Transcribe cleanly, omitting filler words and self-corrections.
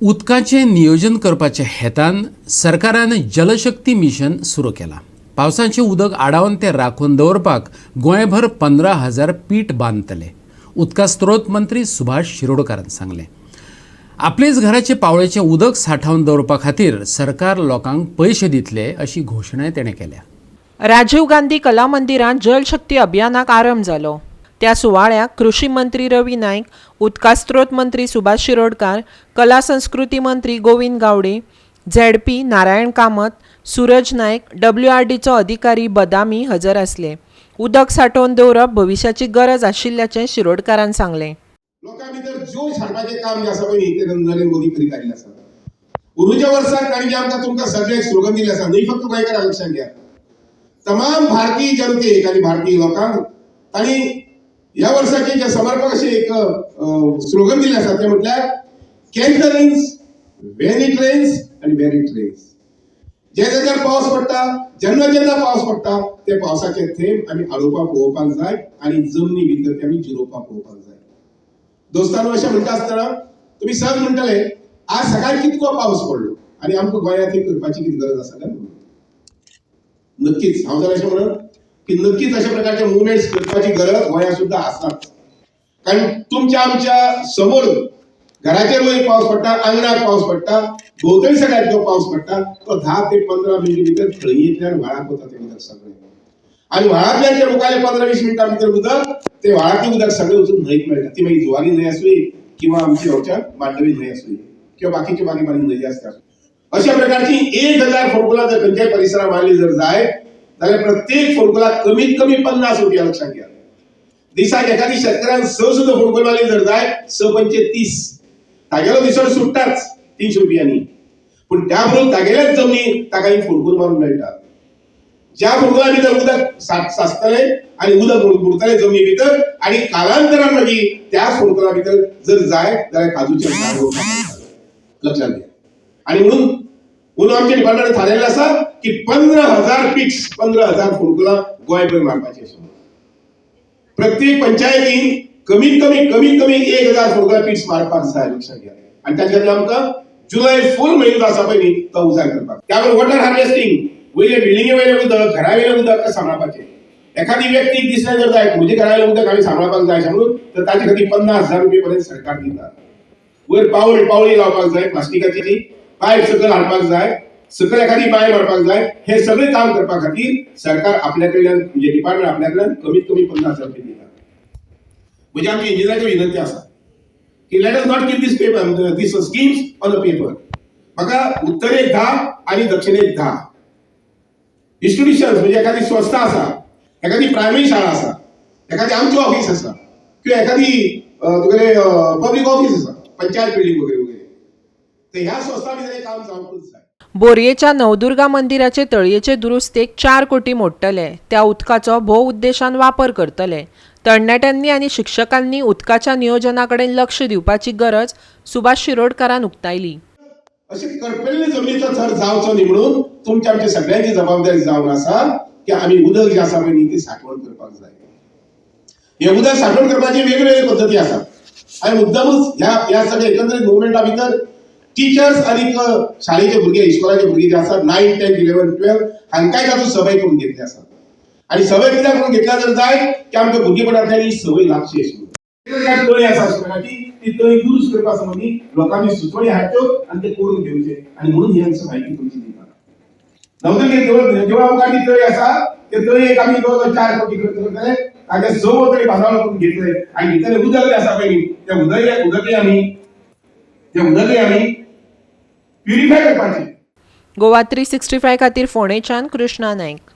उदकाचें नियोजन करपाच्या हेतान सरकारान जलशक्ती मिशन सुरू केलां. पावसाचें उदक आडावन तें राखून दवरपाक गोंयभर 15,000 पीट बांदतले, उदका स्त्रोत मंत्री सुभाष शिरोडकारान सांगलें. आपलेच घराचे पावळेचें उदक सांठोवन दवरपा खातीर सरकार लोकांक पयशे दितले अशी घोशणाय ताणें केल्या. राजीव गांधी कला मंदिरांत जलशक्ती अभियानाक आरंभ जालो. त्या सुवाळ्याक कृषी मंत्री रवी नायक, उदका स्त्रोत मंत्री सुभाष शिरोडकार, कला संस्कृती मंत्री गोविंद गावडे, झेडपी नारायण कामत, सूरज नायक, डब्ल्यूआरडीचो अधिकारी बदामी हजर आसले. उदक सांठोवन दवरप भविश्याची गरज आशिल्ल्याचें शिरोडकारान सांगलें. लोकां भितर जोश हाडपाचें काम जें आसा पळय न्ही, तें नरेंद्र मोदी करीत आयिल्लें आसा. अंदूच्या वर्साक तांणी जें आमकां तुमकां सगळ्यांक स्लोगन दिलें आसा, न्हय फक्त गोंयकारांक, लक्षात घ्या, तमाम भारतीय जनतेक आनी भारतीय लोकांक तांणी ह्या वर्साचें जें समर्पक अशें एक स्लोगन दिलें आसा, तें म्हटल्यार "Catch the rains, when it rains आनी वेर it rains". जे जाग्यार पावस पडटा, जेन्ना जेन्ना पावस पडटा, ते पावसाचे थेंब आमी आडोवपाक पळोवपाक जाय आनी जमनी भितर ते आमी जिरोवपाक पळोवपाक जाय. दोस्तानो, अशें म्हणटा आसतना तुमी सहज म्हणटले, आज सकाळी कितको पावस पडलो आनी आमकां गोंयांत हें करपाची कितें गरज आसा काय म्हणून. नक्कीच हांव जर अशें म्हणत की नक्कीच अशा प्रकारचे मुवमेंट्स करपाची गरज गोंयांत सुद्दां आसाच, कारण तुमच्या आमच्या समोर घराचेर वयर पावस पडटा, आंगणात पावस पडटा, भोंवतणी सगळ्याक जो पावस पडटा, तो 10 ते 15 मिनटी भितर खळयेंतल्यान व्हाळाक वता तें उदक सगळें आनी व्हाळांतल्यान ते मुखारले 15-20 मिनटां भितर उदक, ते व्हाळांतलें उदक सगळें वचून न्हंयक मेळटा. ती मागीर जुवारी न्हंय आसूं किंवा आमची हांगच्या मांडवी न्हंय आसूं किंवा बाकीचे बारीक बारीक न्हंय आसता. अशा प्रकारची 1000 फोंडकुलां जर खंयच्याय परिसरात मारली जर जाय जाल्यार प्रत्येक फोंडकुलाक कमीत कमी 50 रुपया. लक्षात घ्या, दिसाक एखादी शेतकऱ्यान स सुद्दां फोंडकूल मारली जर जाय, स पंचे 30, तागेलो दिसवडो सुट्टाच 300 रुपयांनी. पूण त्या बरोबर तागेल्याच जमनी ताका ही फोंडकूल मारून मेळटा. ज्या फोंडकुला भितर उदक साचतलें आनी उदक उरतलें जमनी भितर आनी कालांतरान मागीर त्या फोंडकुला भितर जर जाय जाल्यार काजूचें झाड रोवपाक मेळटा. लक्षात घ्या. आणि म्हणून म्हणून आमच्या डिपार्टमेंटान थारायलें आसा की 15,000 पिट्स, 15,000 फोंडकुलां गोंयभर मारपाची अशें म्हणून. प्रत्येक पंचायतीन कमीत कमी कमीत कमी 1000 फोंडकुलां पिट्स मारपाक जाय. लक्षात घ्या. आनी ताचे खातीर आमकां जुलय फूल म्हयनो जो आसा पळय न्ही, तो उजार करपाक. त्यामुळे वॉटर हार्वेस्टिंग, वयले बिल्डिंगे वयलें उदक, घरा वयलें उदक सांबाळपाचें. एखादी व्यक्तीक दिसलें जर जाय, म्हजे घरा वयलें उदक आमी सांबाळपाक जाय अशें म्हणून, तर ताचे खातीर 50,000 रुपये पर्यंत सरकार दिता. वयर पावळी लावपाक जाय, प्लास्टिकाची पायप सकयल हाडपाक जाय, सकयल एखादी बांय मारपाक जाय, हे सगळे काम करपा खातीर सरकार आपल्या कडल्यान, म्हणजे डिपार्टमेंट आपल्या कडल्यान कमीत कमी 50,000 रुपये दिता. म्हणजे आमची इंजिनियराची विनंती आसा की let us not keep this paper, this schemes on a paper. म्हाका उत्तरेक 10 आणि दक्षिणेक 10 इन्स्टिट्युशन्स, म्हणजे एखादी संस्था आसा, एखादी प्रायमरी शाळा आसा, एखादी आमची ऑफिस आसा किंवा एखादी तुगेले पब्लीक ऑफिस आसा, पंचायत बिल्डिंग वगैरे वगैरे, तर ह्या संस्था भितर हे काम जावंकूच जाय. बोरयेच्या नवदुर्गा मंदिराचे तळयेचे दुरुस्तेक 4 कोटी मोडटले. त्या उदकाचो भोव उद्देशान वापर करतले. तरणाट्यांनी आनी शिक्षकांनी उदकाच्या नियोजना कडेन लक्ष दिवपाची गरज सुभाष शिरोडकारान उक्तायली. अशी करपेल्ले जमनीचो थर जावचो न्ही म्हणून तुमच्या आमच्या सगळ्यांची जबाबदारी जावन आसा की आमी उदक जें आसा पळय न्ही, ती सांठवण करपाक जाय. हे उदक सांठवण करपाची वेगवेगळे पद्दती आसात आनी मुद्दामूच ह्या ह्या सगळ्या एकंदरीत मुवमेंटा भितर टिचर्स आनी शाळेचे भुरगे, इस्कोलाचे भुरगे जे आसात, 9, 10, 11, 12, हांकांय तातूंत सवय करून घेतली आसा. आनी सवय कित्याक करून घेतल्या जर जाय की आमच्या भुरगेपणांतल्यान ही सवय लागची अशी म्हणून. तळी आसा अशा प्रकारची, ती तळी दुरुस्त करपा संबंदी लोकांनी सुचोवणी हाडच्यो आनी ते करून घेवचे आनी म्हणून ही आमची माहिती तुमची दिता. नवदुर्गे देवळ, देवळा मुखार ती तळी आसा. ते तळयेक आमी जवळ जवळ 4 कोटी खर्च करतले. ताचे स तळी बांदावळ करून घेतले आनी भितर उदक जें आसा पळय न्ही, ते उदकय आमी प्युरिफाय करपाचें. गोवा 365 खातीर फोंडेच्यान कृष्णा नायक.